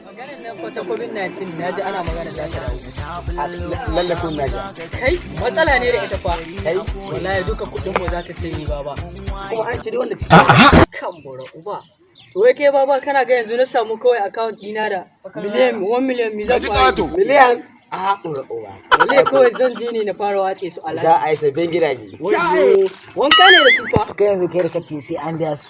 Maganar nan fa ta COVID-19 na ji ana magana za ta dawo. Lallafin Naija. Kai, matsala ne da ita fa. Kai. Wallahi duka kuɗin mu za ta ce baba. Kuma an ce dai wanda Kan bora uba. To wai kai baba, kana ga yanzu na samu kawai account ɗina da miliyan 1 million, mi zan fara yi? Miliyan a ura uba. Wallahi kawai zan je ne na fara wace su za alhaji. A yi sabbin gidaje. Wayyo, wanka ne da su fa. Kai yanzu, kai da kace sai an biya su,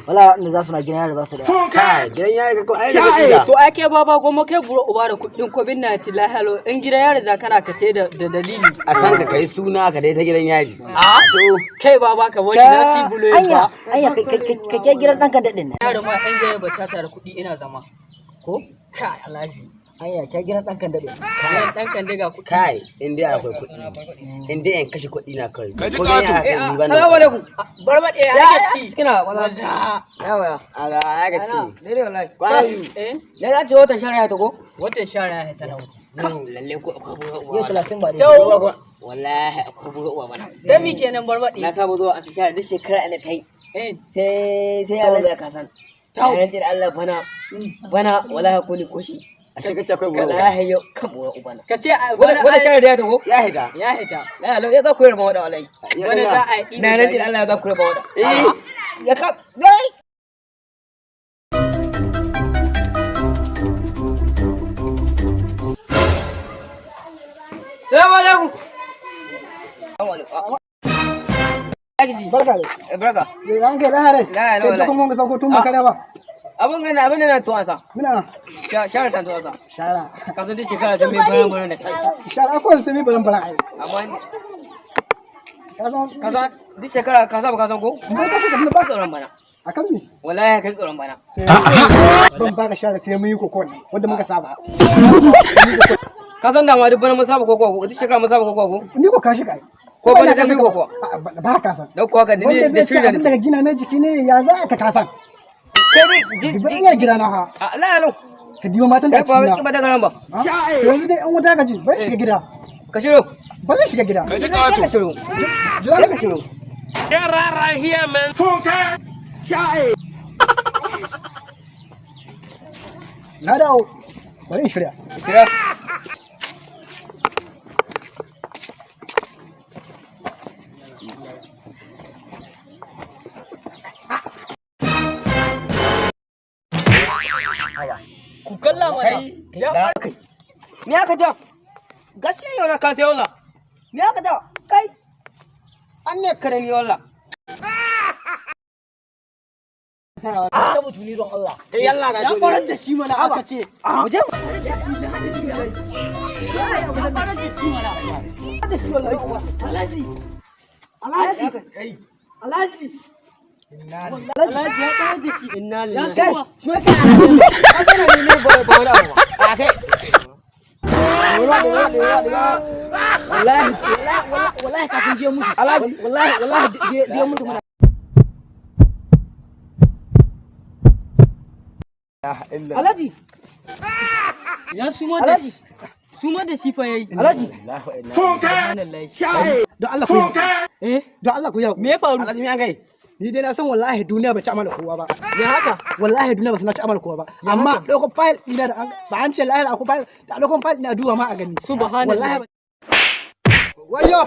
wala waɗanda za su na gina yari ba su da yawa. Kai, gidan yari ka ko ai da kuɗi. To ai kai baba, goma kai bura uba da kuɗin COVID-19 lahalo in gidan yari za kana ka ce da dalili. A san ka kai suna ka dai ta gidan yari. A to kai baba, ka bari za su yi buloyin Anya ba. Anya, kai gidan ɗan kan daɗin nan. Yaro ma ɗan gaya bacata da kuɗi ina zama. Ko? Kai alhaji. Anya, kai gidan ɗan kan daɗin. Kayan ɗan kan daga kuɗi. Kai, in dai akwai kuɗi, in dai in kashe kuɗi na kawai. Ka ji Ko gidan ƙato. yari kai ni ban da- Salamu alaikum. Barbaɗe ya Ya ake ciki. Cikina wala. Maza. Yawa. Ala ya ga ciki. Dai wallahi. Kwana biyu. Eh? Ne za ce watan shari'a ta ko? Watan shara ya tana wuce. Lalle ko akwai buru uwa. Yau 30 ba Tau. ɗaya. Wallahi akwai buru uwa bana. Dan mi kenan barbaɗe? Na saba zuwa a shari'a duk shekara ina ta yi. Eh. Sai Allah ya kasan. Tau. Na rantse da Allah bana bana wallahi ko ni koshi. A shekaru akwai buru uba. Wallahi yau kan buru uba na. Ka ce a wani Wanda shari'a ta ko? Ya hita. Ya hita. Na Allah ya za ku yarba wada wallahi. Wani za a yi. Na rantse da Allah ya za ku yarba wada. Eh. Ya ka dai. Salamu alaikum. Salamu alaikum. Barka da. Barka. An kai lahare. La, la, Kai la. kuma mun ga sauko tun ba kare ba. Abun gana abin da na tuwa sa. Muna Shara ta tuwa sa. shara. Ka san duk shekara ta mai baran baran da ta. Shara akwai su mi baran baran ai. Amma Ka san ka san duk shekara ka saba ka san ko? Mun ka shiga Ba tsoron bana. akan mi? Wallahi kai tsoron bana. Ban baka shara sai mun yi kokon wanda muka saba. Ka san dama duk bana mun saba koko, duk shekara mun saba koko ko? Ni ko ka shiga ai. Ko Ba bana na sai mun ka shiga. kokowa. A'a, ba ka san. Dan kuwa ka ni Wanda da bai ci shirya abin ne. daga gina mai jiki ne, ya za ka kasan. Kai dai ji Ba ji. iya jira na ha. Allah ya lau. Ka diba matan da Kai kuwa cikin ki ba daga nan ba. na. Yanzu dai an wuta ka ji, bai shiga gida. Ka shiro. Ba zai shiga gida. Ka ji Kai ka ƙato. shiro. Jira Kai ka shiro. Na dawo. Bari in shirya. Shira. Ku kalla mana. Ya kai. Ni aka ja. Gashi yau na ka sai wala. Ni aka ja. Kai. An ne kare ni wala. Ta mutuni don Allah. Kai yalla ga Ya farar da shi mana aka ce. Mu je. Ya farar da shi mana. Da shi wallahi. Alhaji. Alhaji. Alhaji. Alhaji ya farar da shi. Inna Ya lillahi. suma. Shi wai kana ne ne ba ba wani abu ba. A kai. Wallahi wallahi wallahi kafin je mutu. Wallahi wallahi je mutu muna. Alhaji. Ya suma da shi. Suma da shi fa yayi. Alhaji. Subhanallah. Don Allah ku yi. Eh? Don Allah ku yi. Me ya faru? Alhaji, me an kai? Ni dai na san wallahi duniya ba ci amana kowa ba. Ya haka? Wallahi duniya ba su na ci amana kowa ba. Amma ɗauko fayil ɗina da ba an ce lahira akwai fayil da ɗauko fayil ɗina duba ma a gani. Subhanallah. Wallahi ba. Wayo!